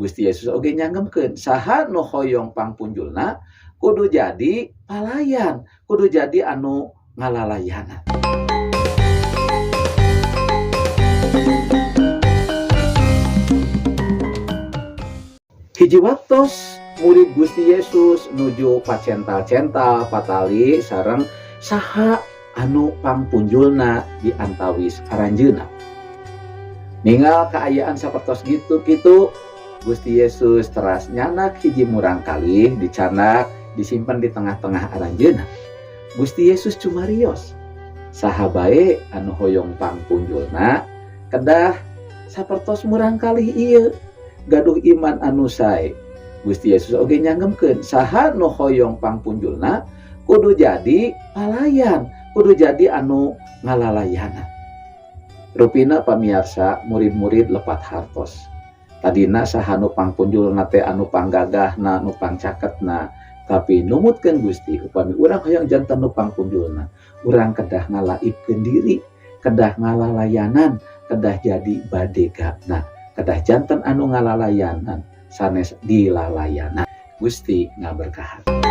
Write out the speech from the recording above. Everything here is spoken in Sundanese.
Gusti Yesus oge nyanggemkeun saha nu hoyong pangpunjulna kudu jadi palayan, kudu jadi anu ngalalayanan. Hiji waktos murid Gusti Yesus nuju pacental-cental patali sareng saha anu pangpunjulna di antawis aranjeunna. Ningal kaayaan sapertos gitu kitu, Gusti Yesus teras nyanak hiji murang kalih dicanak disimpan di tengah-tengah aranjeunna. Gusti Yesus cumarios, saha bae anu hoyong pangpunjulna kedah sapertos murang kalih ieu gaduh iman anu sae. Gusti Yesus oge nyanggemkeun saha nu hoyong pangpunjulna kudu jadi palayan, kudu jadi anu ngalalayanan. Rupina pamiarsa murid-murid lepat hartos. Tadina saha nu pangpunjulna teh anu panggagahna, nu pangcaketna, tapi numutkeun Gusti upami urang hoyong janten nu pangpunjulna, urang kedah ngalaibkeun diri, kedah ngalalayanan, kedah jadi badegana, kedah janten anu ngalalayanan sanes dilalayanan. Gusti ngaberkahan.